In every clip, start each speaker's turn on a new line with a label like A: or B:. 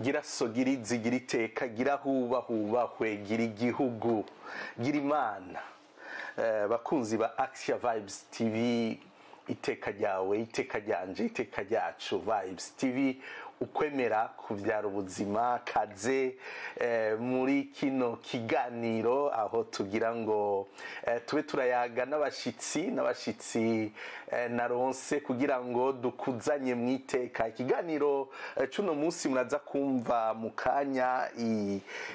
A: Gira so, gira izi, gira iteka, gira huba hubahwe, gira igihugu, gira Imana. Bakunzi ba Axia Vibes TV, iteka ryawe, iteka ryanje, iteka ryacu. Vibes TV, ukwemera kubyara ubuzima. Kaze muri kino kiganiro aho tugira ngo tube turayaga n'abashitsi naronse kugira ngo dukuzanye mu iteka. Ikiganiro cuno munsi muraza kumva mu kanya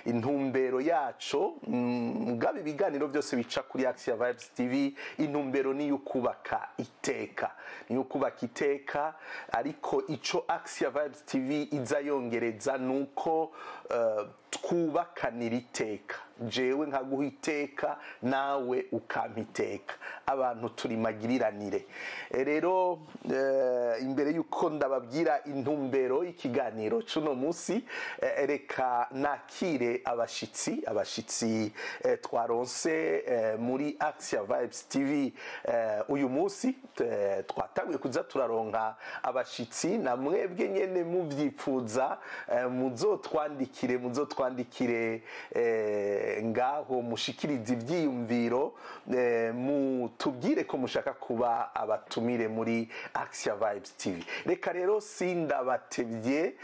A: intumbero yaco. Mugabo ibiganiro byose bica kuri Axia Vibes TV, intumbero ni ukubaka iteka, ni ukubaka iteka. Ariko ico Axia Vibes TV iza yongereza nuko twubakanira iteka, jewe nkaguha iteka, nawe ukampa iteka, abantu turi magiriranire. Rero imbere yuko ndababwira intumbero y'ikiganiro cuno munsi, reka nakire abashitsi twaronse muri Axia Vibes TV uyu munsi. Twatanguye kuza turaronka abashitsi na mwebwe nyene muvyipfuza, muzotwandikire ngaho mushikirize ivyiyumviro, mutubwire ko mushaka kuba abatumire muri Axia Vibes TV. Reka rero sindabatevye,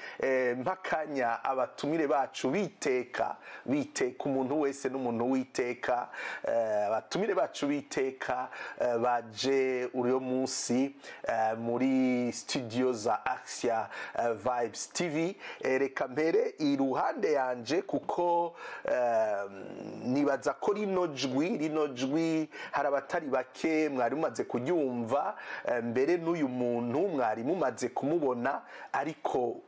A: mpakanya abatumire bacu biteka. Biteka, umuntu wese n'umuntu witeka. Abatumire bacu biteka baje uyu munsi muri studio za Axia Vibes TV. Reka mpere iruhande yanje, kuko nibaza ko rino jwi hari abatari bake mwari mumaze kuryumva, mbere n'uyu muntu mwari mumaze kumubona, ariko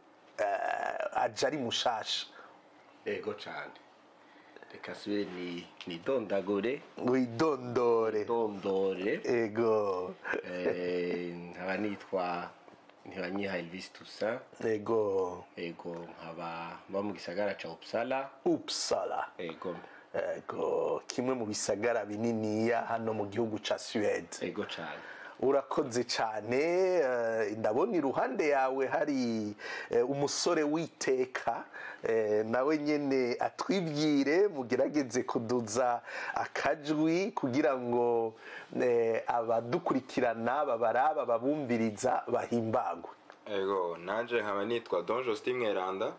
A: aje ari mushasha.
B: Ego cyane, reka subire ni nidondagure.
A: Widondore.
B: Dondore.
A: Ego.
B: Nkaba nitwa Ntibanyiha Elvis Toussaint.
A: Ego.
B: Ego, nkaba mba mu gisagara ca Uppsala.
A: Uppsala.
B: Ego.
A: Ego, kimwe mu bisagara bininiya hano mu gihugu ca Suède.
B: Ego cyane.
A: Urakoze cyane. Ndabona iruhande yawe hari umusore witeka, nawe nyene atwibwire. Mugerageze kuduza akajwi kugira ngo abadukurikirana, babaraba, babumviriza bahimbagwe.
C: Ego, nanje nkaba nitwa Don Justin Mweranda,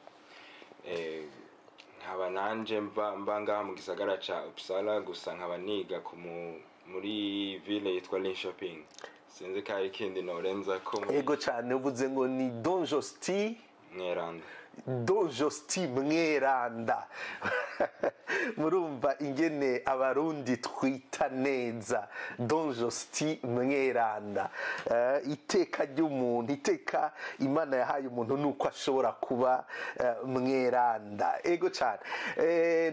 C: nkaba nanje mba ngaha mu gisagara ca Uppsala, gusa nkaba niga muri ville yitwa Linköping. Sinzi ko hari ikindi norenza ko muri.
A: Ego cyane, uvuze ngo ni Don Justin
C: Mweranda.
A: Don Justin Mweranda. Murumva ingene Abarundi twita neza. Don Justin Mweranda. Iteka ry'umuntu, iteka Imana yahaye umuntu nuko ashobora kuba mweranda. Ego cyane.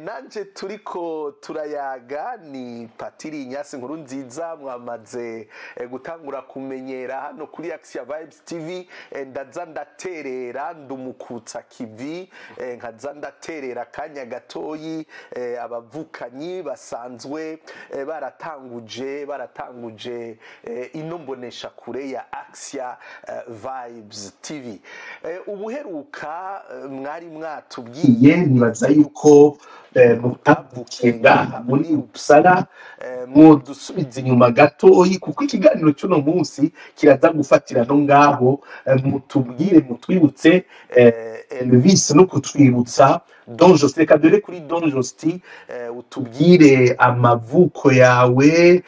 A: Nanje turiko turayaga ni Patiri Nyasi Nkuru Nziza, mwamaze gutangura kumenyera hano kuri Axia Vibes TV. Ndaza ndaterera, ndumukutsa kivi, nkaza ndaterera akanya gatoyi abavukanyi basanzwe baratanguje ino mbonesha kure ya Axia Vibes TV. Ubuheruka mwari mwatubwiye, nibaza yuko mutavukiye ngaha muri Uppsala. Mwodusubiza inyuma gatoyi, kuko ikiganiro cy'uno munsi kiraza gufatira no ngaho. Mutubwire, mutwibutse, Elvis no kutwibutsa Don Josti. Reka dore kuri Don Josti, utubwire amavuko yawe,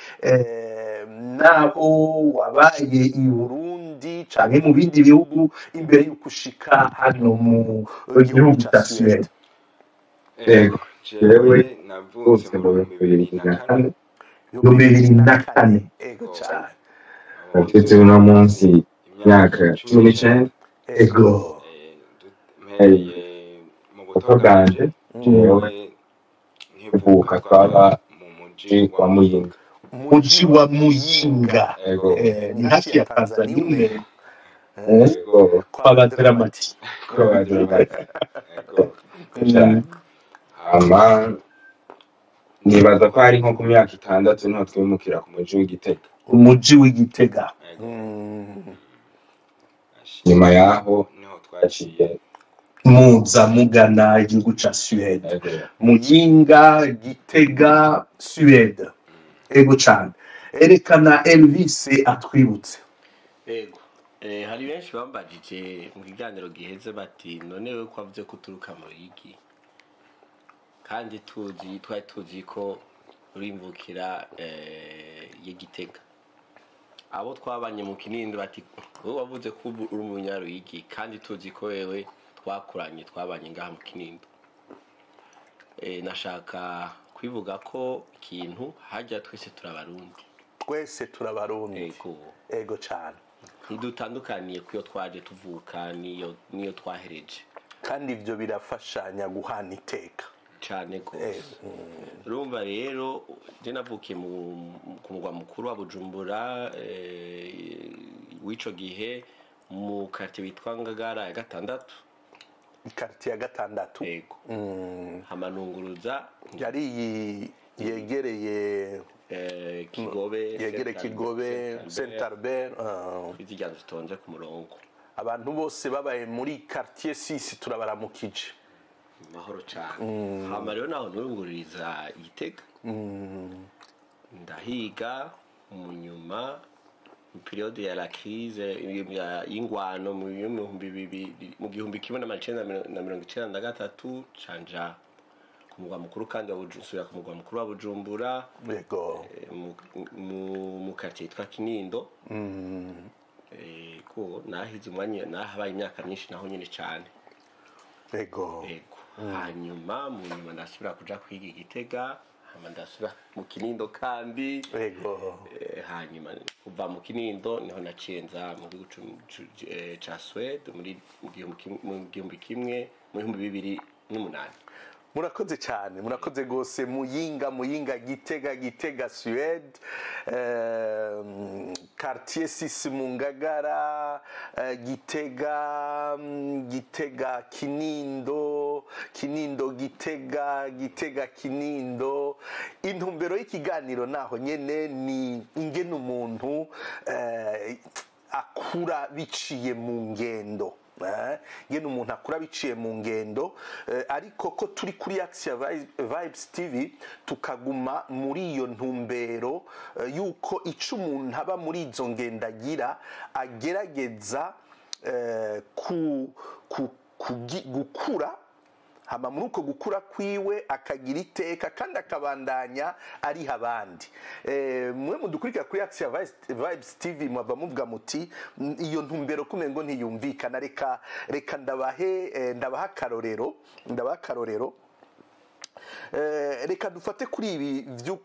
A: n'aho wabaye i Burundi canke mu bindi bihugu imbere y'uko ushika hano mu gihugu
D: gihugu
A: ca
D: cya
A: Suède.
D: Suède. Yego,
C: Ego,
D: jewe
C: jewe navutse
D: navutse
C: mu
D: mu
C: 2004.
D: 2004.
A: Ego
C: Ego,
A: cane.
C: nkaba
D: Mfite uno munsi
C: imyaka
D: imyaka
C: cumi
D: cumi
C: n'icenda.
D: n'icenda. Ego.
A: Ego.
C: Mpereye mu buto
D: Buto
C: bwanje,
D: bwanje, jewe
C: jewe nkivuka
D: mvuka
C: twaba
D: twaba
C: mu muji
D: wa
C: wa Muyinga.
A: Muji wa Muyinga.
D: Ego.
A: Ni
E: ni
A: hafi
E: hafi
A: ya
E: ya
A: Tanzania
E: Tanzania
A: umengo.
C: Ego.
D: Ego.
A: Kwa
E: kwa
A: Badramati.
E: Badramati.
D: Kwa Badramati.
C: Ego.
D: Cane.
C: Hama
D: Hama
C: nibaza ko hari nko ku myaka 6 niho twimukira ku muji w'Igitega.
A: Umuji w'Igitega.
C: Ego.
D: Nyuma yaho
C: Niho twaciye
D: twaciye
A: Muza mugana igihugu ca Suède. Muyinga, Gitega, Suède. Ego cane. Erekana Elvis atwibutse.
B: Ego. Hari benshi bambajije mu kiganiro giheze bati none wewe ko wavuze ko uturuka mu Ruyigi kandi tuzi twari tuzi ko urimvukira y'Igitega, abo twabanye mu Kinindo bati wowe wavuze ko uri umunyaruyigi kandi tuzi ko wewe twakuranye twabanye ngaha mu Kinindo. Nashaka kwivuga ko ikintu hajya twese turabarundi.
A: Twese turabarundi.
B: Ego.
A: Ego cane.
B: Ntidutandukaniye kuyo twaje tuvuka niyo twahereje.
A: Kandi ivyo birafashanya guhana iteka.
B: Cane gose. Urumva rero je navukiye ku mugwa mukuru wa Bujumbura w'ico gihe mu quartier witwa Ngagara ya gatandatu.
A: Ikartier ya gatandatu.
B: Ego. Hamanunguruza
A: yari iyi yegereye
B: Kigobe,
A: yegereye Kigobe, Saint Albert.
B: Izirya nzu zitonze ku murongo.
A: Abantu bose babaye muri quartier 6 turabaramukije.
B: Mahoro cyane. Hama rero naho nurunguririza Igitega, ndahiga. Mu nyuma mu période ya la crise y'ingwano mu 2000, mu 1993, canja ku mugwa mukuru kandi wa nsubira ku mugwa mukuru wa Bujumbura. Mu quartier yitwa Kinindo. Ko nahize umwanya, nahabaye imyaka myinshi naho nyine cyane. Ego. Hanyuma mu nyuma ndasubira kuja kwiga Igitega, hama ndasubira mu Kinindo kandi. Hanyuma kuva mu Kinindo niho naciye nza mu gihugu ca Suède muri mu gihumbi kimwe mu 2008.
A: Murakoze cyane, murakoze rwose. Muyinga, Muyinga, Gitega, Gitega, Suède, quartier 6 mu Ngagara, Gitega, Gitega, Kinindo, Kinindo, Gitega, Gitega, Kinindo. Intumbero y'ikiganiro naho nyene ni ingene umuntu akura biciye mu ngendo. Ngene umuntu akura biciye mu ngendo, ariko ko turi kuri Axia Vibes TV tukaguma muri iyo ntumbero yuko ico umuntu aba muri izo ngendo agira agerageza gukura, hama muri uko gukura kwiwe akagira iteka kandi akabandanya ariha abandi. Mwe mudukurikira kuri Axia Vibes TV mwava muvuga muti iyo ntumbero kumengo ntiyumvikana. Reka ndabahe ndabaha akarorero, ndabaha akarorero. Reka dufate kuri ibi vyo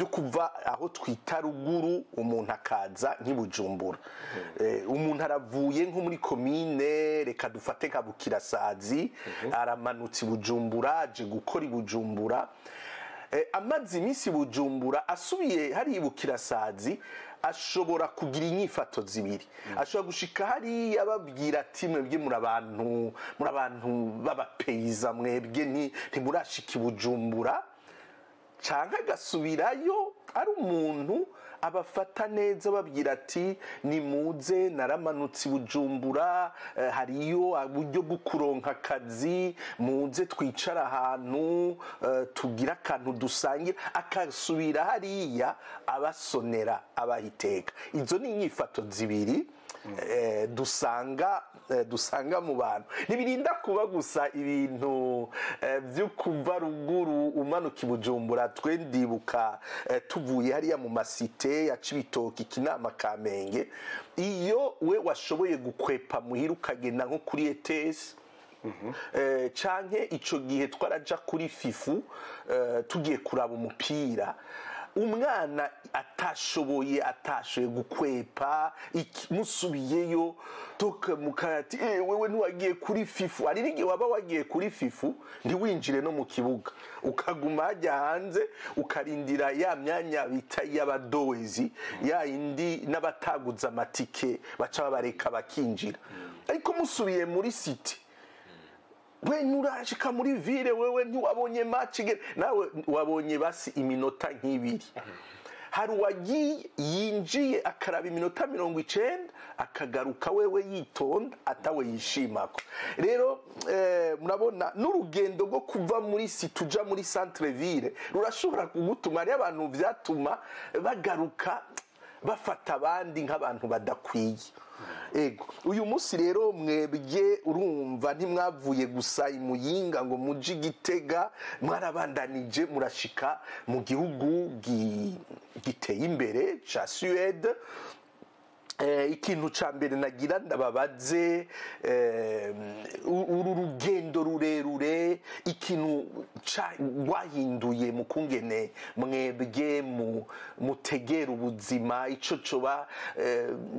A: kuva aho twita ruguru umuntu akaza nk'ibujumbura. Umuntu aravuye nko muri komine, reka dufate nka Bukirasazi, aramanutse i Bujumbura aje gukora i Bujumbura. Amaze iminsi i Bujumbura, asubiye hariya i Bukirasazi ashobora kugira inyifato zibiri. Ashobora gushika hariya babwira ati mwebwe muri abantu b'abapeyiza, mwebwe ntimurashika i Bujumbura, canke agasubirayo ari umuntu abafata neza, babwira ati nimuze naramanutse i Bujumbura, hariyo uburyo bwo kuronka akazi, muze twicara ahantu, tugire akantu dusangira. Akasubira hariya abasonera, abahiteka. Izo ni inyifato zibiri dusanga mu bantu. Ntibirinda kuba gusa ibintu byo kuva ruguru umanuka i Bujumbura. Twe ndibuka tuvuye hariya mu masite ya Cibitoki, Kinama, Kamenge, iyo we washoboye gukwepa muhira ukagenda nko kuri ETS, canke ico gihe twaraja kuri FIFU, tugiye kuraba umupira, umwana atashoboye gukwepa musubiyeyo mukati wewe ntiwagiye kuri FIFU. Hari n'igihe waba wagiye kuri FIFU ntiwinjire no mu kibuga, ukaguma hajya hanze ukarindira ya myanya bita iy'abadowezi, ya yindi n'abataguze amatike baca babareka bakinjira. Ariko musubiye muri city, we nurashika muri ville, wewe ntiwabonye match, nawe wabonye basi iminota nk'ibiri. Hari uwagiye yinjiye akaraba iminota 90, akagaruka wewe yitonda, atawe yishimako. Rero murabona n'urugendo rwo kuva muri si tuja muri centre ville rurashobora kugutuma, hariyo abantu vyatuma bagaruka bafata abandi nk'abantu badakwiye. Ego, uyu munsi rero mwebwe urumva ntimwavuye gusa i Muyinga ngo muje i Gitega, mwarabandanije murashika mu gihugu giteye imbere ca Suède. Ikintu ca mbere nagira ndababaze, uru rugendo rurerure, ikintu rwahinduye mu kungene mwebwe mutegera ubuzima, ico coba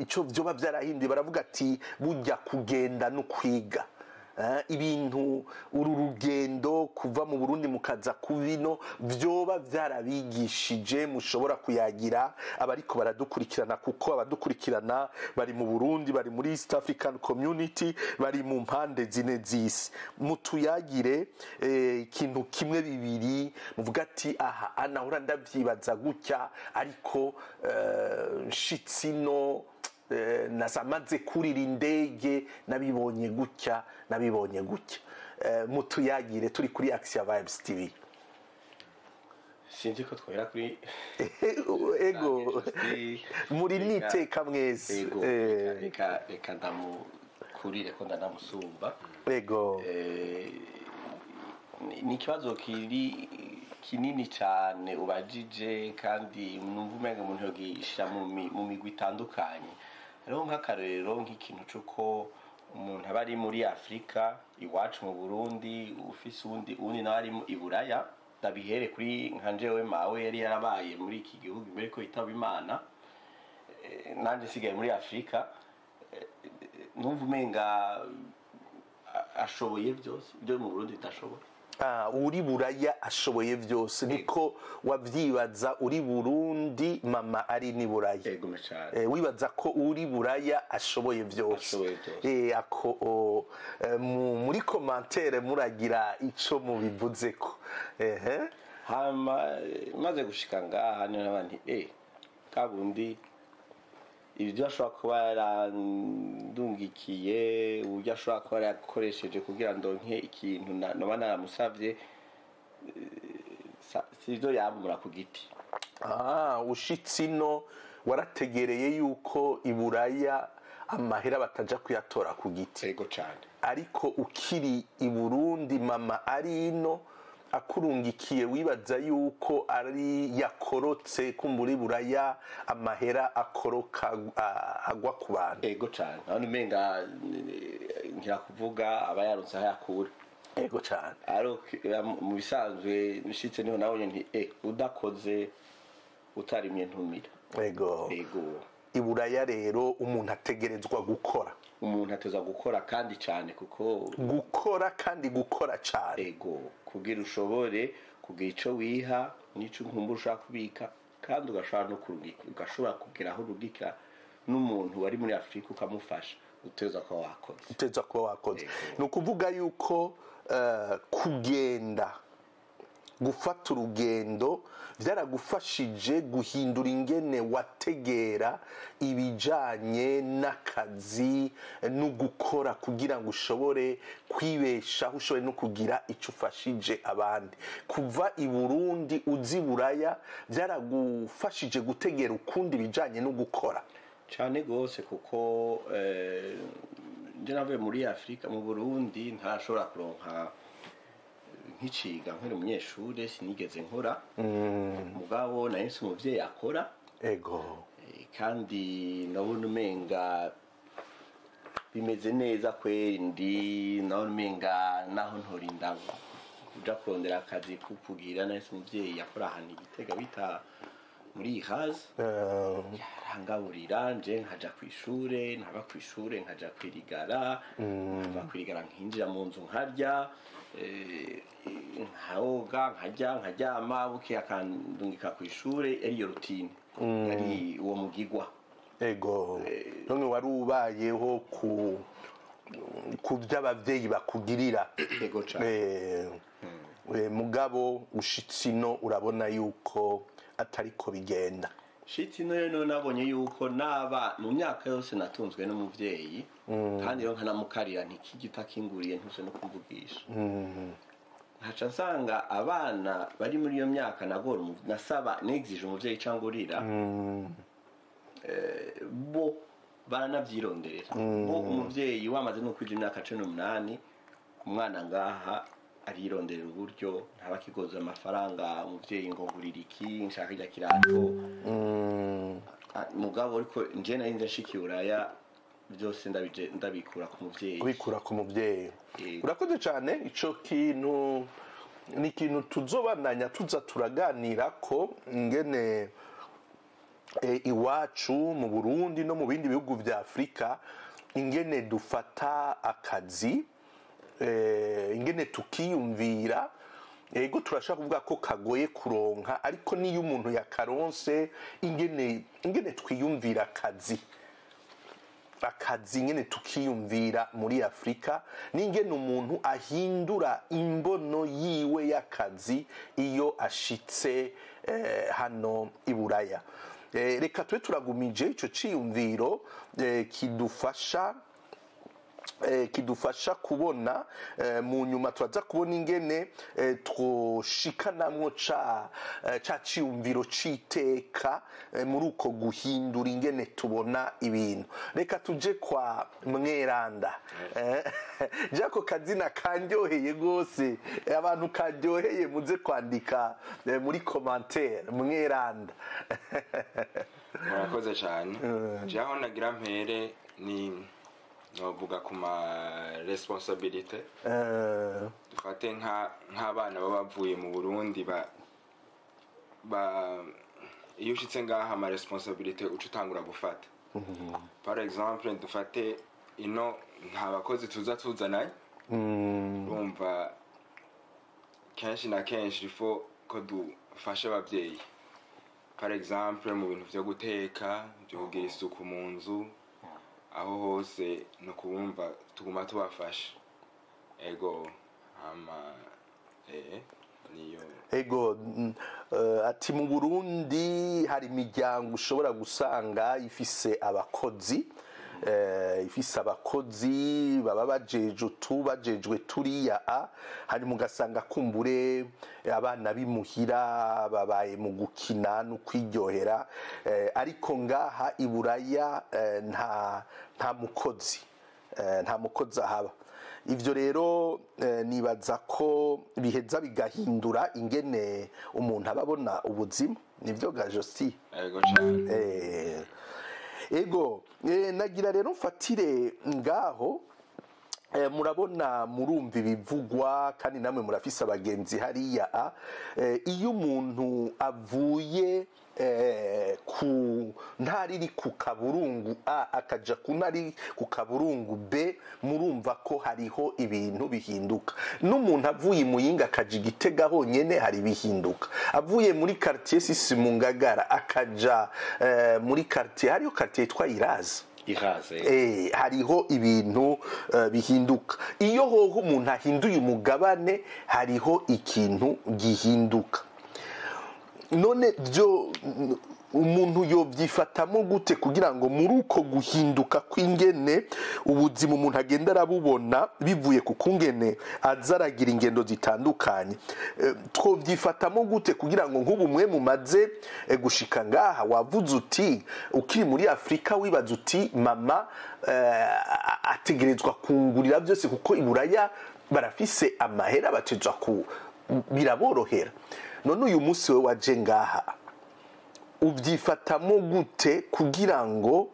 A: ico vyoba vyarahinduye. Baravuga ati burya kugenda no kwiga. Ibintu uru rugendo kuva mu Burundi mukaza ku bino vyoba vyarabigishije, mushobora kuyagira abariko baradukurikirana, kuko abadukurikirana bari mu Burundi, bari muri East African Community, bari mu mpande zine z'isi. Mutuyagire ikintu kimwe, bibiri, muvuga ati aha anahora ndavyibaza gutya, ariko nshitsi no nasamaze kurira indege nabibonye gutya, nabibonye gutya. Mutuyagire turi kuri Axia Vibes TV.
B: Sinzi ko twahera kuri
A: Ego, muri niteka mwese.
B: Ego, reka ndamukurire ko ndanamusumba.
A: Ego.
B: Ni ikibazo kiri kinini cyane ubajije, kandi numva umenga umuntu yogisha mu migwi itandukanye. Hariho nk'akarorero nk'ikintu c'uko umuntu aba ari muri Afurika iwacu mu Burundi, ufise uwundi nawe ari i Buraya. Ndabihere kuri nka jewe, mawe yari yarabaye muri iki gihugu mbere ko yitaba Imana, nanje nsigaye muri Afurika. Numva umenga ashoboye byose ibyo mu Burundi ndashobora.
A: Ah, uri Buraya ashoboye byose, niko wavyibaza uri Burundi, mama ari ni Buraya?
B: Yego cyane.
A: Wibaza ko uri Buraya ashoboye byose?
B: Ashoboye byose.
A: Ako muri commentaire muragira ico mubivuzeko. Ehe.
B: Hama maze gushika ngaha niho nabandi kabundi ibyo ashobora kuba yarandungikiye, uburyo ashobora kuba yarakoresheje kugira ndonke ikintu noba naramusavye, sivyo yamura ku giti.
A: Ah, ushitse ino warategereye yuko i Buraya amahera bataja kuyatora ku giti?
B: Yego cyane.
A: Ariko ukiri i Burundi, mama ari ino akurungikiye, wibaza yuko ari yakorotse, kumbura i Buraya amahera akoroka agwa ku bantu?
B: Yego cyane, nabona umenga nkira kuvuga aba yaronse aho yakura.
A: Yego cyane.
B: Ariko mu bisanzwe nshitse niho nabonye nti udakoze utarimye ntumira.
A: Yego.
B: Yego.
A: I Buraya rero umuntu ategerezwa gukora.
B: Umuntu ateza gukora kandi cyane, kuko
A: Gukora kandi gukora cyane.
B: Ego, kugira ushobore kugira ico wiha n'ico nkumbura ushaka kubika, kandi ugashobora no kurungika, ugashobora kugera aho urungika n'umuntu wari muri Afurika ukamufasha, uteza kuba wakoze.
A: Uteza kuba wakoze.
B: Yego.
A: Ni ukuvuga yuko kugenda gufata urugendo byaragufashije guhindura ingene wategera ibijanye n'akazi no gukora, kugira ngo ushobore kwibeshaho, ushobore no kugira icyo ufashije abandi. Kuva i Burundi uzi Buraya byaragufashije gutegera ukundi ibijanye no gukora?
B: Cyane rwose, kuko nje navuye muri Afurika, mu Burundi ntarashobora kuronka nk'iciga nkiri umunyeshure, sinigeze nkora, mugabo nari nsi umuvyeyi akora. Kandi ndabona umenga bimeze neza kweri, ndi ndabona umenga naho ntorinda kuja kurondera akazi kukugira. Nahise umuvyeyi yakora ahantu i Gitega bita muri ihazi, yarangaburira, nje nkaja kw'ishure, nkava kw'ishure nkaja kwirigara, nkava kwirigara nkinjira mu nzu nkarya, nkaoga, nkarya, nkaryama, bukeye akandungika kw'ishure. Yari iyo routine, yari uwo mugigwa.
A: Ego, none wari ubayeho ku by'abavyeyi bakugirira?
B: Ego cane.
A: Mugabo ushitse ino urabona yuko atariko bigenda.
B: Shitsi ino rero nabonye yuko naba mu myaka yose natunzwe n'umuvyeyi, kandi rero nkanamukarira ntikijya utakinguriye ntuse no kumvugisha, nkaca nsanga abana bari muri iyo myaka nagora nasaba negzije umuvyeyi cyangwa urira, bo baranavyironderera. Bo umuvyeyi wamaze no kwija imyaka 18, umwana ngaha arironderera uburyo, ntaba akigoza amafaranga umuvyeyi ngo ngurira iki, nshaka irya kirato. Mugabo ariko nje nari nshika i Buraya byose ndabikura ku muvyeyi.
A: Kubikura ku mubyeyi.
B: Yego.
A: Urakoze cyane. Ico kintu ni ikintu tuzobandanya tuza turaganira ko ingene iwacu mu Burundi no mu bindi bihugu vya Afurika ingene dufata akazi, ingene tukiyumvira. Ego, turashaka kuvuga ko kagoye kuronka, ariko niyo umuntu yakaronse, ingene twiyumvira akazi, nyine tukiyumvira muri Afurika, n'ingene umuntu ahindura imbono yiwe y'akazi iyo ashitse hano i Buraya. Reka tube turagumije ico ciyumviro kidufasha kubona mu nyuma turaza kubona ingene twoshikanamwo ca ciyumviro c'iteka muri uko guhindura ingene tubona ibintu. Reka tuje kwa Mweranda. Jako kazina kanryoheye rwose. Abantu karyoheye muze kwandika muri commentaire Mweranda.
C: Murakoze cyane. Jaho nagira mpere ni novuga ku ma responsabilité. Dufate nk'abana baba bavuye mu Burundi, ba iyo ushitse ngaha ama responsabilité uca utangura gufata. Par exemple, dufate ino nta bakozi tuza tuzananye, urumva kenshi na kenshi ifo ko dufasha ababyeyi, par exemple mu bintu vyo guteka, byo kugira isuku mu nzu, aho hose ni ukubumva tuguma tubafasha. Ego, hama niyo.
A: Ego, ati mu Burundi hari imiryango ushobora gusanga ifise abakozi, baba bajeje utu, bajejwe turiya, a hanyuma ugasanga kumbure abana bimuhira babaye mu gukina no kwiryohera, ariko ngaha i Buraya nta mukozi ahaba. Ivyo rero nibaza ko biheza bigahindura ingene umuntu aba abona ubuzima. Nivyo ga Josi?
C: Ego cane.
A: Ego, nagira rero mfatire ngaho. Murabona, murumva ibivugwa, kandi namwe murafise abagenzi hariya. Iyo umuntu avuye ku ntara iri ku kaburungu A akaja ku ntara iri ku kaburungu B, murumva ko hariho ibintu bihinduka. N'umuntu avuye i Muyinga akaja i Gitega honyene hari ibihinduka. Avuye muri quartier sisi mu Ngagara akaja muri quartier, hariho quartier yitwa Iraza.
B: Iraze.
A: Hariho ibintu bihinduka. Iyo hoho umuntu ahinduye umugabane, hariho ikintu gihinduka. None byo umuntu yobyifatamo gute kugira ngo muri uko guhinduka kw'ingene ubuzima umuntu agenda arabubona bivuye ku kungene aza aragira ingendo zitandukanye, twobyifatamo gute kugira ngo nk'ubu mwe mumaze gushika ngaha, wavuze uti ukiri muri Afurika wibaza uti mama ategerezwa kungurira byose kuko i Buraya barafise amahera, batezwa ku biraborohera. None uyu munsi we waje ngaha ubyifatamo gute kugira ngo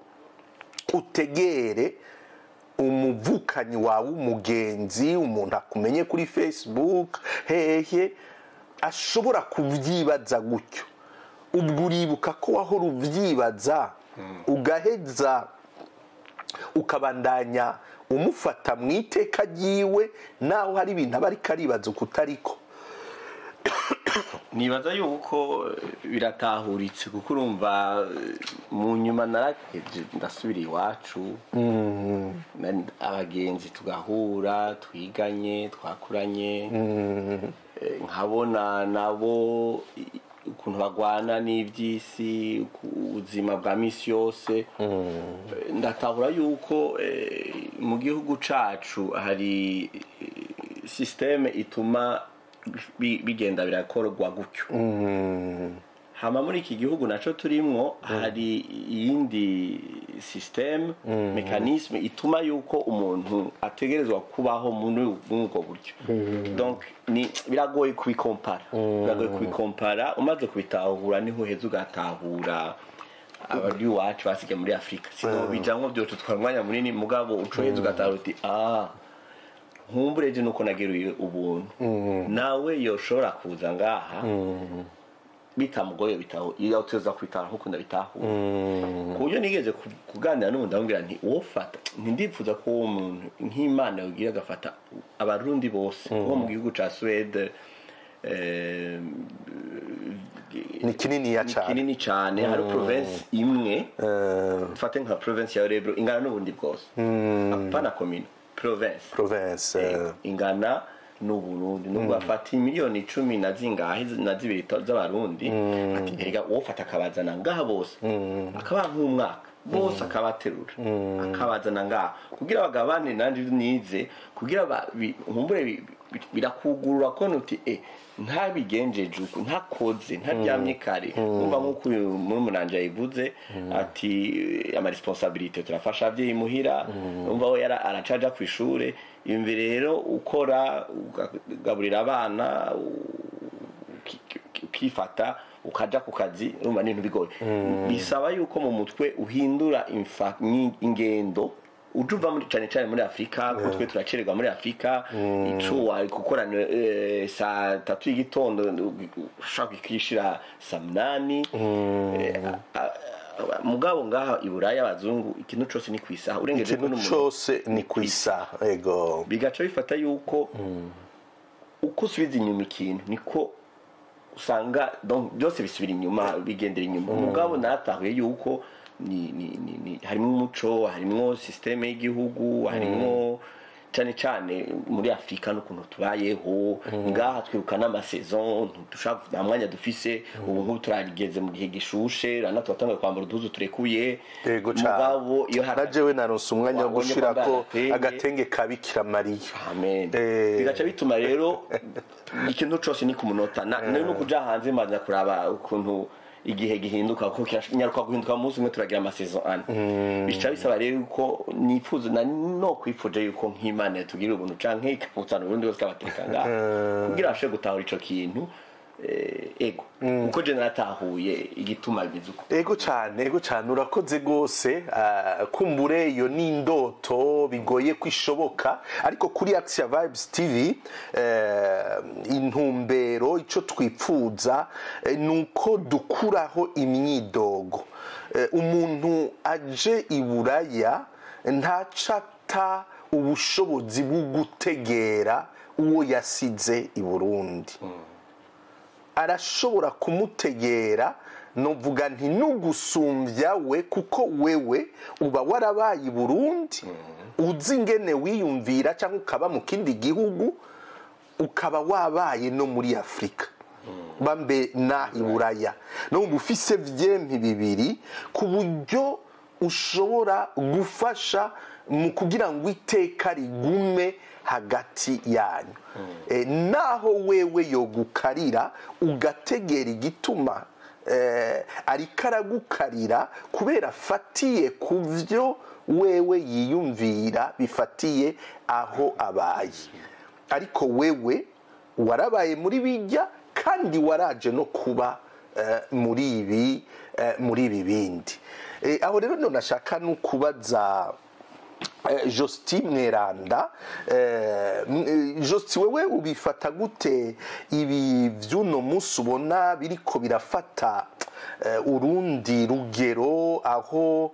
A: utegere umuvukanyi wawe, umugenzi, umuntu akumenye kuri Facebook hehe, ashobora kubyibaza gutyo? Ubwo uribuka ko wahora ubyibaza, ugaheza ukabandanya umufata mu iteka ryiwe, naho hari ibintu aba ariko aribaza uko utariko?
B: Nibaza yuko biratahuritse, kuko urumva mu nyuma naraheje ndasubira iwacu, abagenzi tugahura twiganye twakuranye, nkabona nabo Ukuntu bagwana n'iby'isi, ubuzima bwa misi yose. Ndatahura yuko mu gihugu cacu hari système ituma bigenda birakorwa gutyo. Hama muri iki gihugu naco turimwo hari iyindi système, mécanisme ituma yuko umuntu ategerezwa kubaho muri ubwo buryo. Donc ni biragoye kubikompara, biragoye kubikompara. Umaze kubitahura niho uheza ugatahura abari iwacu basigaye muri Afurika. Sino bijamwo byotutwara umwanya munini, mugabo ucoheza ugatahura uti: "Ah, nkumbure je nuko nageruye ubuntu." Nawe yoshobora kuza ngaha bitamugoye bitaho iyo tuza kwitara nkuko ndabitahura, ku buryo nigeze kuganira n'umuntu, ndamubwira nti: "Wofata, ntindipfuza ko uwo muntu nk'Imana yogira agafata Abarundi bose bo mu gihugu ca Suède."
A: Ni kininiya
B: Ni
A: cane.
B: Kinini cane. Hari province imwe, dufate nka province ya Örebro, ingana n'ubundi bwose, apana commune, province.
A: Province.
B: Ingana n'Uburundi, nubwo bafata miliyoni cumi na zingahe na zibiri z'Abarundi, ati: "Erega uwofata akabazana ngaha bose, akabaha nk'umwaka bose, akabaterura akabazana ngaha kugira bagabane nanje nize, kugira nkumbure birakugurura ko nuti ntabigenjeje uku, ntakoze, ntaryamye kare." Umva, nk'uko uyu murumuna yabivuze ati ama responsabilité, turafasha abavyeyi muhira. Umva, we aracaja ku ishure. Yumve rero, ukora, ugaburira abana, ukifata, ukaja ku kazi, urumva ni ibintu bigoye. Bisaba yuko mu mutwe uhindura ingendo, uje uva muri, cane cane muri Afurika, kuko twe turacererwa muri Afurika. Ico wari gukora saa 3 y'igitondo ushaka kwishira saa 8. Mugabo ngaha i Buraya, abazungu, ikintu cose ni kwisaha, urengeje ko
A: Ikintu
B: n'umuntu
A: cose ni ku isaha, ego.
B: Bigaca bifata yuko uko usubiza inyuma ikintu niko usanga, donc byose bisubira inyuma, bigendera inyuma. Mugabo natahuye yuko ni harimo umuco, harimo système y'igihugu, harimo cyane cyane muri Afurika n'ukuntu tubayeho ngaha. Twiruka n'ama saison, ntidushaka, nta mwanya dufise. Ubu nk'ubu turageze mu gihe gishushe, rana turatanga kwambara uduhuzu turekuye.
A: Yego cane.
B: Mugabo iyo
A: Na jewe naronse umwanya wo
B: Wabonye
A: gushirako
B: kwambara agatenge.
A: Agatenge ka Bikira Mariya.
B: Amen. Bigaca bituma rero ikintu cose ni ku munota. No kuja hanze, mbanza kuraba ukuntu igihe gihinduka, kuko kiranyaruka guhinduka. Mu munsi umwe turagira ama saison ane. Bica bisaba rero yuko nifuza na no kwifuje yuko nk'Imana yatugirira ubuntu canke ikavuzana ubundi bwose ikabatereka ngaha kugira abashe gutahura ico kintu. Ego, kuko je naratahuye igituma bimeze uko.
A: Ego cyane, ego cyane, urakoze rwose. Kumbure iyo ni indoto bigoye kwishoboka, ariko kuri Axia Vibes TV, intumbero, icyo twipfuza, ni uko dukuraho imyidogo. Umuntu aje i Buraya ntacata ubushobozi bwo gutegera uwo yasize i Burundi. Arashobora kumutegera, novuga nti nugusumbya we, kuko wewe uba warabaye i Burundi, uzi ingene wiyumvira, cyangwa ukaba mu kindi gihugu, ukaba wabaye no muri Afurika, bambe naho i Buraya, numva ufise vyempi bibiri ku buryo ushobora gufasha mu kugira ngo iteka rigume hagati yanyu. Naho wewe yogukarira, ugategera igituma ariko aragukarira, kubera afatiye ku byo wewe yiyumvira bifatiye aho abaye, ariko wewe warabaye muri bijya kandi waraje no kuba muri ibi bindi. Aho rero none ashaka no kubaza Josti Mweranda. Josti, wewe ubifata gute ibi vy'uno munsi ubona biriko birafata urundi rugero, aho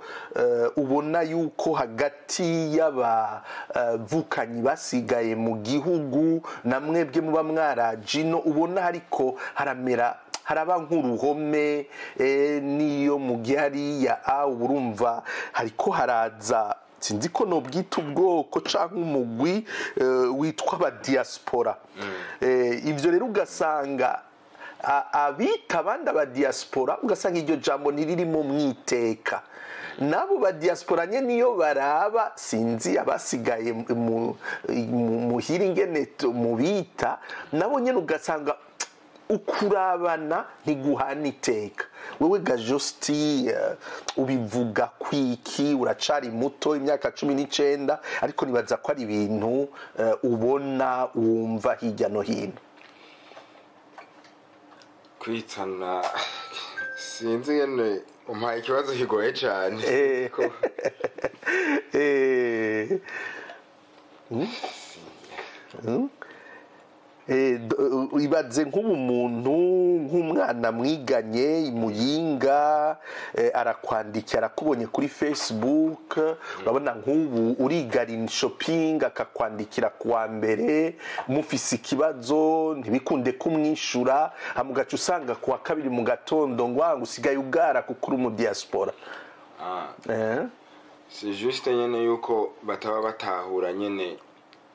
A: ubona yuko hagati y'abavukanyi basigaye mu gihugu na mwebwe muba mwaraje ino, ubona hariko haramera, haraba nk'uruhome? Niyo mu gihe hariya uba urumva hariko haraza, sinzi ko nobwita ubwoko canke umugwi witwa aba diaspora. Ivyo rero ugasanga Abita abandi aba diaspora, ugasanga iryo jambo ntiririmo mwiteka. Nabo ba diaspora nye niyo baraba, sinzi abasigaye muhira ingene mubita, nabo nyene ugasanga ukurabana ntiguhana iteka. Wewe Gajosti, ubivuga kwiki? Uracari muto, imyaka 19, ariko nibaza ko ari ibintu ubona, wumva hirya no hino.
C: Kwitana, sinzi ngene umpaye ikibazo kigoye cyane.
A: Ibaze nk'ubu muntu, nk'umwana mwiganye imuyinga, arakwandikira, arakubonye kuri Facebook, urabona nk'ubu urigarina shopping, akakwandikira kuwa mbere mufise ikibazo, ntibikunde kumwishura, hama ugaca usanga kuwa kabiri mu gatondo ngo "Ah, ngo usigaye ugara kuko uri mu diaspora."
C: C'est juste nyene yuko bataba batahura nyene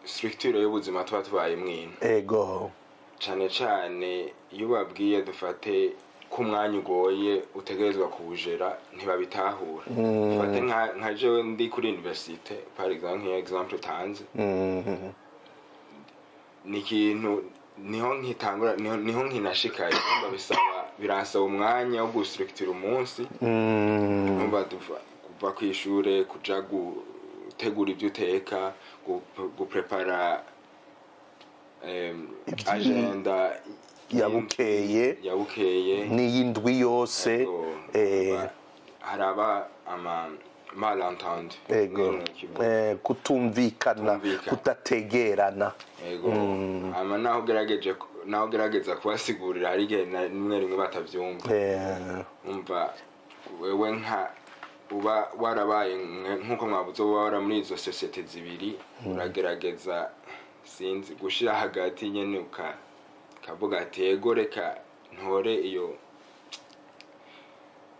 C: structure y'ubuzima tuba tubayemwo ino. Cane cane iyo ubabwiye, dufate ko umwanya ugoye, utegerezwa kuwujera, ntibabitahura. Dufate nka jewe ndi kuri université par exemple, nk'iyo exemple utanze, ni ikintu niho nkitangura, niho nkinashikaye. Urumva bisaba, biransaba umwanya wo gustructura umunsi. Urumva kuva kw'ishure kuja gutegura ibyo uteka, guprepara agenda
A: Yabukeye.
C: Yabukeye.
A: N'iyindwi yose.
C: Ego, haraba ama malentendu.
A: Kutumvikana.
C: Kutumvikana.
A: Kudategerana.
C: Ego, ama naho ugerageza kubasigurira, hari igihe na rimwe rimwe batavyumva. Umva, wewe nka uba warabaye nk'uko mwabuze, uba wara muri izo sosiyete zibiri, uragerageza, sinzi, gushira hagati nyene, ukavuga ati ego, reka ntore iyo,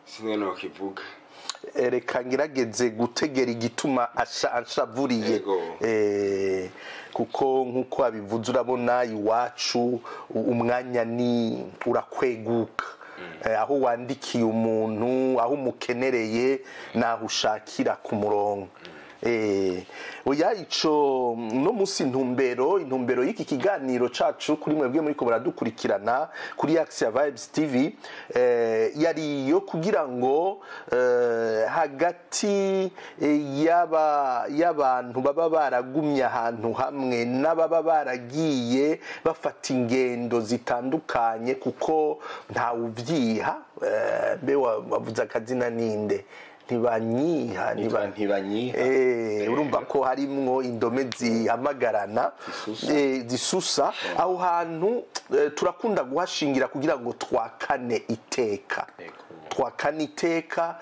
C: sinzi nokivuga.
A: Reka ngerageze gutegera igituma anshavuriye. Kuko nk'uko wabivuze, urabona iwacu umwanya ni urakweguka. Aho wandikiye umuntu, aho umukenereye, naho ushakira ku murongo. Oya, ico no musi intumbero y'iki kiganiro cacu kuri mwebwe muriko muradukurikirana kuri Axia Vibes TV, yari iyo kugira ngo hagati y'abantu baba baragumye ahantu hamwe n'ababa baragiye bafata ingendo zitandukanye, kuko ntawuvyiha. Mbe wavuze akazina ninde? Ntibanyiha?
B: Nitwa Ntibanyiha.
A: Urumva ko harimwo indome zihamagarana.
B: Zisusa.
A: Zisusa. Aho hantu turakunda guhashingira kugira ngo twakane iteka. Twakane iteka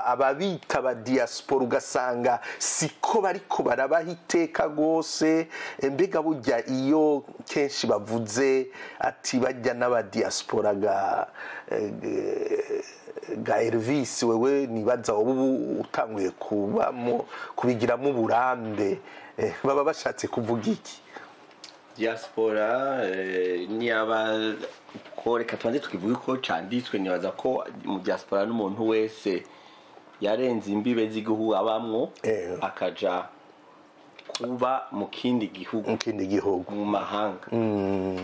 A: ababita aba diaspora, ugasanga siko bariko barabaha iteka gose. Mbega burya iyo kenshi bavuze ati bajya n'aba diaspora ga Elvis, wewe nibaza wowe ubu utanguye kubamo, kubigiramo uburambe, baba bashatse kuvuga iki?
B: Diaspora niyaba ko reka tubanze tukivuge ko canditswe. Nibaza ko mu diaspora n'umuntu wese yarenze imbibe z'igihugu abamwo, akaja kuba mu kindi gihugu.
A: Mu kindi gihugu.
B: Mu mahanga,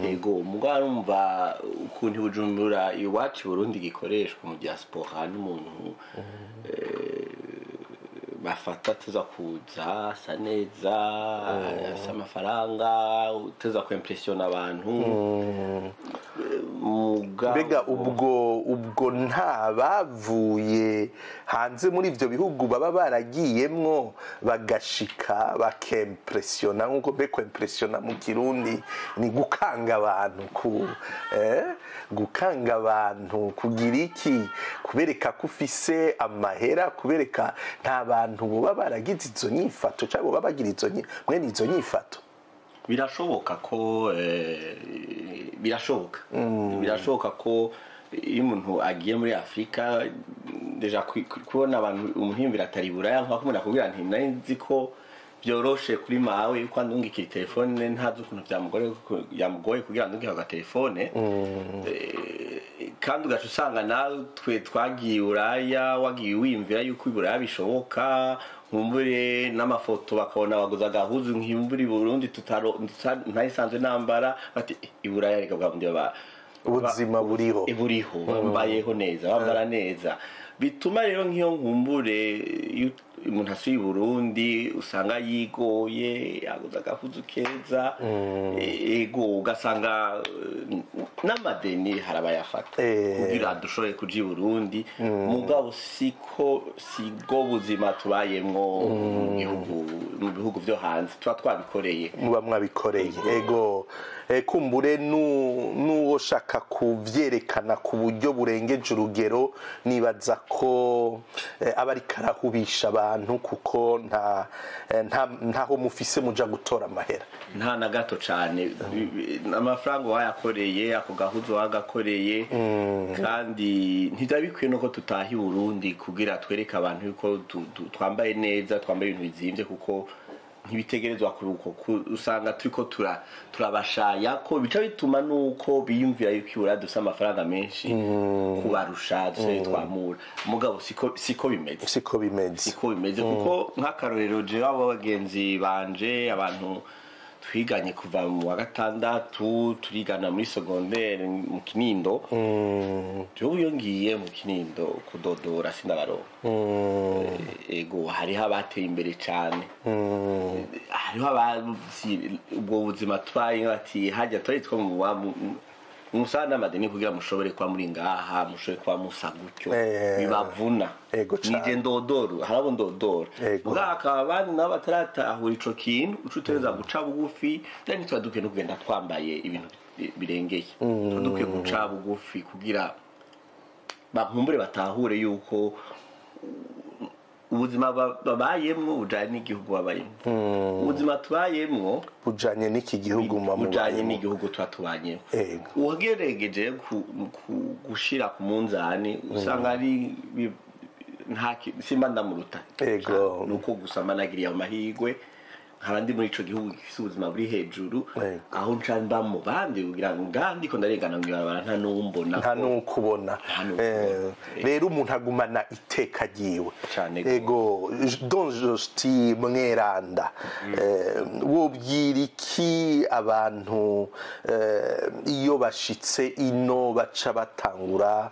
B: yego. Mugabo arumva ukuntu i Bujumbura iwacu i Burundi gikoreshwa mu diaspora n'umuntu bafata tuza kuza asa neza, afise amafaranga, tuza kwimpressiona abantu. Mugabo
A: Mbega ubwo nta bavuye hanze muri ivyo bihugu baba baragiyemwo bagashika bakempressiona, nkuko mbe kwempressiona mu Kirundi ni gukanga abantu, ku gukanga abantu, kugira iki, kubereka ko ufise amahera, kubereka nta bantu boba baragize izo nyifato cyangwa boba bagira izo mwene izo nyifato?
B: Birashoboka ko birashoboka ko iyo umuntu agiye muri Afurika déjà kubona abantu, umuntu yiyumvira atari Buraya, nka umuntu akubwira nti nari nzi ko Byoroshe kuri mawe yuko andungikira telefone, ntazi ukuntu byamugoye kugira andungike agatelefone. Kandi ugaca usanga natwe twagiye Buraya, wagiye wiyumvira yuko i Buraya bishoboka, nkumbure n'amafoto bakabona baguze agahuzu nkimbure i Burundi ntayisanzwe nambara, bati i Buraya reka bwa bundi
A: Ubuzima buriho.
B: Buriho, bambayeho neza, bambara neza. Bituma rero nk'iyo nkumbure iyo umuntu asuye i Burundi usanga yigoye yaguze agahuzu keza, ego, ugasanga n'amadeni hari abayafata kugira dushobore kuja i Burundi. Mugabo siko sibwo buzima tubayemwo mu gihugu, mu bihugu vyo hanze tuba twabikoreye.
A: Muba mwabikoreye, ego. Kumbure n'uwo shaka kuvyerekana ku buryo burengeje urugero, nibaza ko aba ariko arahubisha abantu, kuko ntaho mufise muja gutora amahera.
B: Nta na gato cane. Amafaranga wayakoreye, ako gahuzu wagakoreye, kandi ntibyaba bikwiye nuko tutaha i Burundi kugira twereke abantu yuko twambaye neza, twambaye ibintu bizimvye, kuko ntibitegerezwa kuruko. Usanga turiko turabashaya ko bica bituma nuko biyumvira yuko i Buraya dufise amafaranga menshi kubarusha, dufise twamura. Mugabo siko bimeze.
A: Siko bimeze.
B: Siko bimeze, kuko nk'akarorero jewe abo bagenzi banje, abantu twiganye kuva mu wa gatandatu, turigana muri secondaire mu Kinindo, jewe iyo ngiye mu Kinindo kudodora sindabaronka. Ego, hariho abateye imbere cane, hariho abazi ubwo buzima tubaye, bati hajya twari two mu musana n'amadeni kugira mushobore kuba muri ngaha, mushobore kuba musa gutyo, bibavuna.
A: Ego cane.
B: Nije ndodoro, harabo ndodora. Mugabo hakaba abandi nabo bataratahura ico kintu, uca utegereza guca bugufi. Rero ntituba dukwiye no kugenda twambaye ibintu birengeye, tuba dukwiye guca bugufi kugira bakumbure batahure yuko ubuzima babayemwo bujanye n'igihugu babayemwo, ubuzima tubayemwo
A: bujanye n'iki gihugu muba
B: bujanye
A: mubayemwo.
B: n'igihugu tuba tubanyemo. Uwagerageje gushira ku munzani usanga ari nta simba ndamuruta. Nuko gusa mba nagiriye amahirwe nkaba ndi muri ico gihugu gifise ubuzima buri hejuru, aho nca mba mu bandi kugira ngo ngaha ndiko ndarengana mw'ibarabara nta n'uwumbona.
A: Nta n'ukubona.
B: Nta n'ukubona.
A: Rero umuntu agumana iteka ryiwe.
B: Cane.
A: Ego. Don Josti Mweranda, wobwira iki abantu iyo bashitse ino baca batangura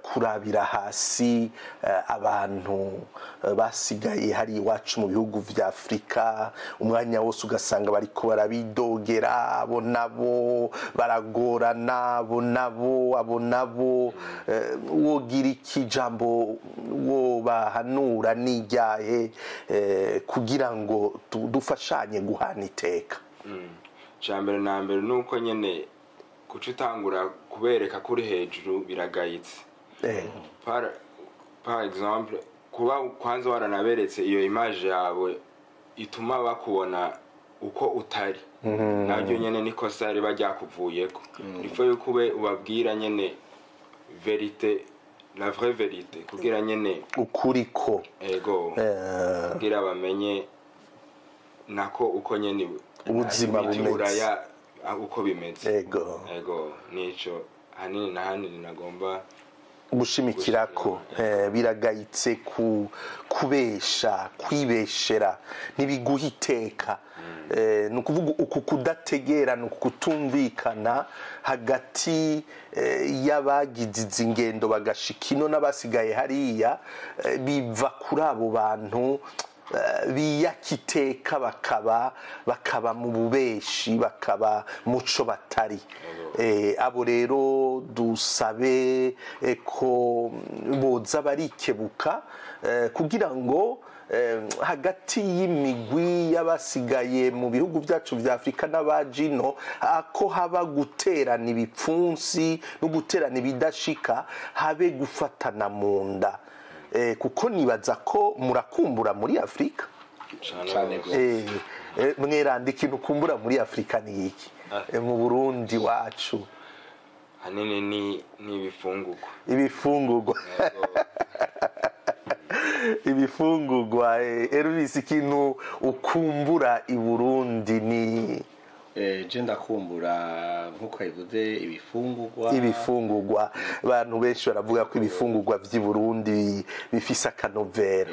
A: kurabira hasi abantu basigaye hari iwacu mu bihugu vya Afrika? Umwanya wose ugasanga bariko barabidogera, abo nabo baragorana, abo nabo, abo nabo. Wogira iki jambo wobahanura n'ijyahe kugira ngo dufashanye guhana iteka?
C: Icya mbere na mbere ni uko nyine kuca utangura kubereka ko uri hejuru biragayitse. Par exemple, kuba kwanza waranaberetse iyo image yawe ituma bakubona uko utari, naryo nyene nikosa riba ryakuvuyeko. Ifo yuko ube ubabwira nyene vérité, la vraie vérité, kugira nyene
A: ukuri ko
C: ego, kugira bamenye nako uko nyene
A: ubuzima bumeze.
C: Buraya uko bimeze. Ego, nico hanini na hanini nagomba
A: gushimikirako. Biragayitse ku kubesha, kwibeshera ntibiguha iteka. Ni ukuvuga uku kudategerana, uku kutumvikana hagati y'abagize izi ngendo bagashika ino n'abasigaye hariya, biva kuri abo bantu biyaka iteka, bakaba mu bubeshi, bakaba muco batari. Abo rero dusabe ko boza barikebuka kugira ngo hagati y'imigwi y'abasigaye mu bihugu byacu vya Afrika n'abajino ako haba guterana ibipfunsi no guterana ibidashika, habe gufatana mu nda. Kuko nibaza ko murakumbura muri Afrika.
B: Cane.
C: Cane.
A: Mweranda, ikintu ukumbura muri Afrika ni iki? Mu Burundi wacu?
C: Hanini ni ibifungurwa.
A: Ibifungurwa.
C: Yego.
A: Ibifungurwa. Elvis, ikintu ukumbura i Burundi ni?
B: Je ndakumbura, nk'uko yabivuze, ibifungurwa.
A: Ibifungurwa. Abantu benshi baravuga ko ibifungurwa vy'i Burundi bifise akanovera.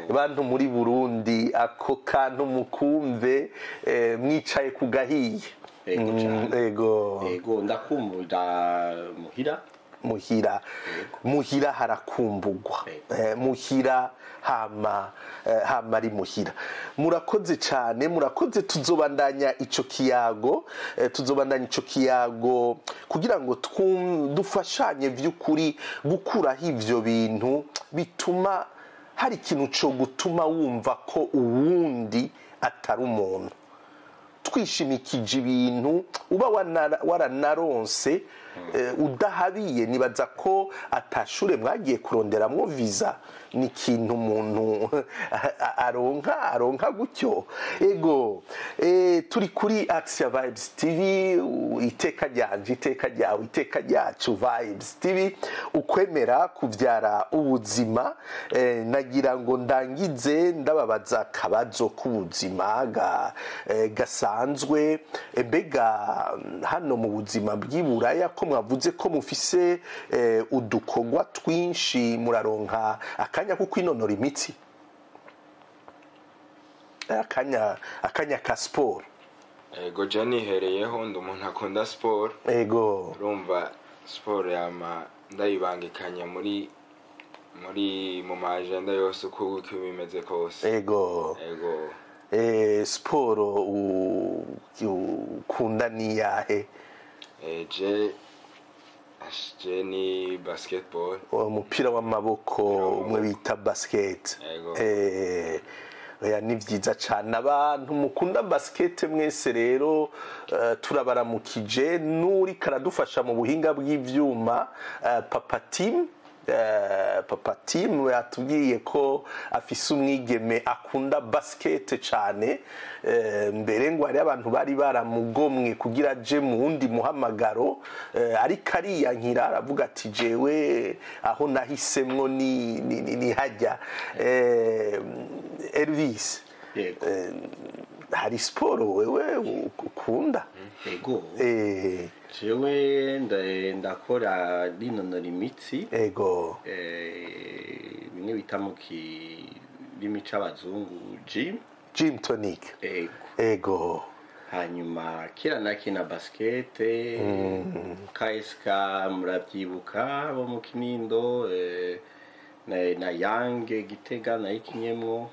A: Bantu muri Burundi, ako kantu mukumve, mwicaye ku gahiye.
B: Ego cane.
A: Ego.
B: Ego, ndakumbura muhira.
A: Muhira, muhira harakumbugwa. Muhira hama, hama ari muhira. Murakoze cyane, murakoze. Tuzobandanya ico kiyago, tuzobandanya ico kiyago kugira ngo dufashanye vy'ukuri gukuraho ivyo bintu bituma hari ikintu co gutuma wumva ko uwundi atari umuntu, twishimikije ibintu uba waranaronse, udahabiye. Nibaza ko atashure mwagiye kuronderamwo visa, ni ikintu umuntu aronka gutyo. Ego, turi kuri Axia Vibes TV, iteka ryanje, iteka ryawe, iteka ryacu, Vibes TV, ukwemera kuvyara ubuzima. Nagira ngo ndangize ndababaza akabazo k'ubuzima gasanzwe. Mbega hano mu buzima bw'i Buraya, ko mwavuze ko mufise udukorwa twinshi, muraronka akanya ko kwinonora imitsi, akanya ka siporo?
C: Ego, je nihereyeho, ndi umuntu akunda siporo. Urumva, siporo yama ndayibangikanya muri mu ma agenda yose, uko bimeze kose. Ego.
A: Siporo ukunda ni yahe?
C: Je ni basketball.
A: Umupira w'amaboko, umwe bita basket.
C: Ego.
A: Oya, ni vyiza cane. Abantu mukunda basket mwese rero, turabaramukije. Nuri karadufasha mu buhinga bw'ivyuma, Papa Team, Papa Team yatubwiye ko afise umwigeme akunda basket cane. Mbere ngo hari abantu bari baramugomwe kugira aje mu wundi muhamagaro, ariko ariyankira, aravuga ati: "Jewe aho nahisemwo ni hajya." Elvis,
B: Yego.
A: Hari siporo wewe ukunda?
B: Ego. Jewe ndakora rinonora imitsi. Bimwe bita mu kirimi c'abazungu gym.
A: Gym tonic.
B: Ego. Hanyuma kera nakina basket, KSK murabyibuka bo mu Kinindo, na Yange Gitega nayikinyemwo.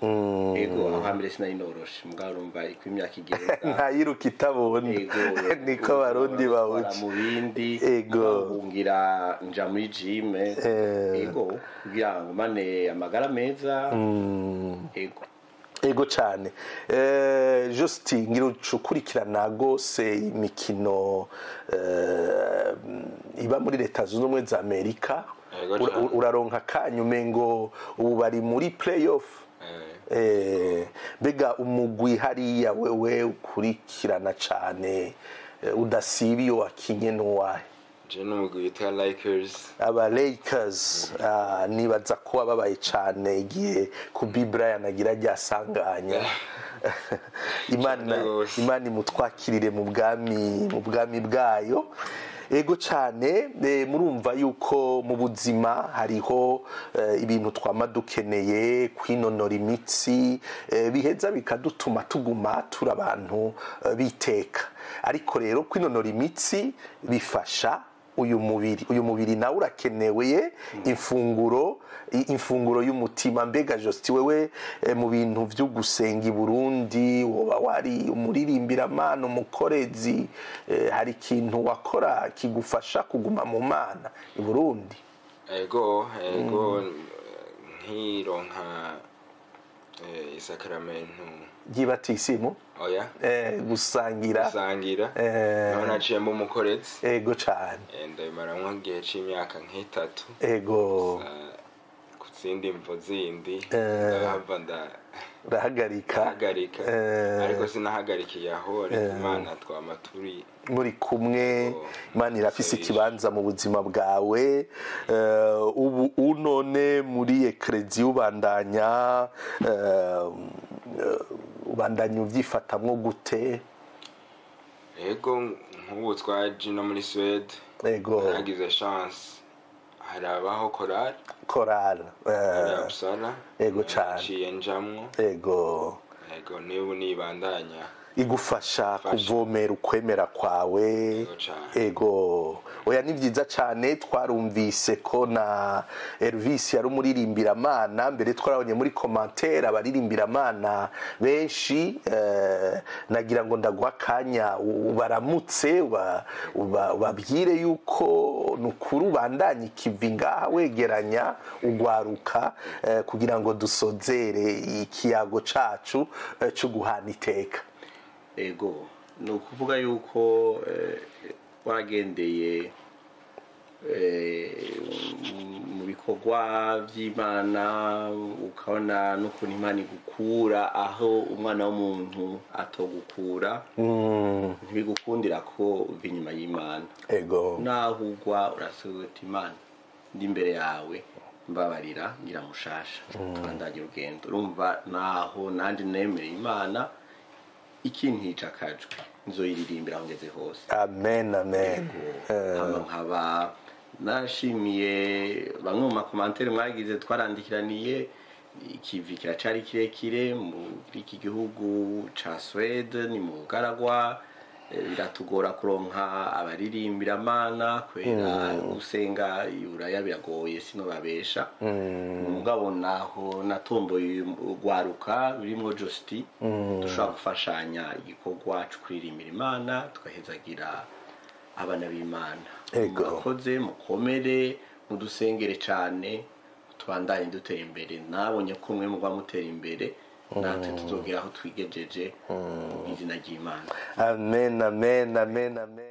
B: Ego, aho hambere sinari noroshe, mugabo urumva uko imyaka igenda.
A: Ntayiruka itabona.
B: Ego.
A: Niko Abarundi bawuca.
B: Mu bindi. Ngira nja muri gym. Ego, kugira ngo mane amagara meza. Ego.
A: Ego cyane. Justin, ngira ucukurikirana gose imikino iba muri Leta Zunze Ubumwe za Amerika.
C: Ego cane.
A: Uraronka akanya? Umengo ubu bari muri playoff. Mbega umugwi hariya wewe ukurikirana cane, udasiba iyo wakinye, n'uwahe?
C: Je n'umugwi witwa Lakers.
A: Aba Lakers, nibaza ko wababaye cane igihe Kobe Bryant agira ryasanganya. Imana
C: Cane gose.
A: Imana imutwakirire mu bwami bwayo. Ego cane. Murumva yuko mu buzima hariho ibintu twama dukeneye kwinonora imitsi, biheza bikadutuma tuguma turi abantu biteka. Ariko rero kwinonora imitsi bifasha uyu mubiri, uyu mubiri nawe urakenewe imfunguro, imfunguro y'umutima. Mbega Josti, wewe, mu bintu vyo gusenga i Burundi, woba wari umuririmbira-mana, umukorezi, hari ikintu wakora kigufasha kuguma mu Mana i Burundi?
C: Ego, nkironka isakaramentu
A: ry'ibatisimu?
C: Oya.
A: Gusangira.
C: Gusangira. Naho naciye mba umukorezi.
A: Ego cane.
C: Ndabimaramwo igihe c'imyaka nk'itatu. Izindi mvo zindi ndahava
A: Urahagarika.
C: Ndahagarika, ariko sinahagarikiye aho, ariko Imana twama turi
A: Muri kumwe.
C: Oh.
A: Imana irafise
C: Yes.
A: ikibanza mu buzima bwawe. Ubu unone muri ekereziya ubandanya ubandanya ubyifatamwo gute?
C: Ego, nk'ubu twaje no muri Suède, nagize chance harabaho korali.
A: Korali.
C: Ya Uppsala.
A: Ego cane.
C: Naciye njamwo. Ego, niba nibandanya.
A: Igufasha
C: Ifasha.
A: Kuvomera ukwemera kwawe.
C: Ego cane.
A: Ego, oya, ni byiza cyane. Twarumvise ko na Elvis yari umuririmbiramana mbere, twarabonye muri commentaire abaririmbyiramana benshi. Nagira ngo ndaguha akanya ubaramutse, ubabwire yuko ni ukuri ubandanye ikivi ngaha wegeranya ugwaruka, kugira ngo dusozere ikiyago cacu cyo guhana iteka.
B: Ego, ni ukuvuga yuko waragendeye mu bikorwa by'Imana, ukabona n'ukuntu Imana igukura aho umwana w'umuntu atogukura. Ntibigukundira ko uva inyuma y'Imana. Naho ugwa, urasubira uti: "Imana, ndi imbere yawe, mbabarira, ngira mushasha, tubandanye urugendo." Urumva, naho nandi nemereye Imana ikintica akajwi, nzoyiririmbira aho ngeze hose.
A: Amen, amen.
B: Hama nkaba nashimiye bamwe mu ma commentaires mwagize, twarandikiraniye. Ikivi kiracari kirekire muri iki gihugu ca Suède, ni mu bugaragwa. Biratugora kuronka abaririmbyiramana kubera gusenga iburaya biragoye, sino babesha. Mugabo naho natomboye urwaruka rurimwo Josti, dushobora gufashanya igikorwa co kuririmbira Imana, tugahezagira abana b'Imana. Murakoze, mukomere, mudusengere cane, tubandanye dutera imbere. Nabonye ko mwe mugwa mutera imbere, natwe tuzogera aho twigejeje mu izina ry'Imana.
A: Amen, amen, amen, amen.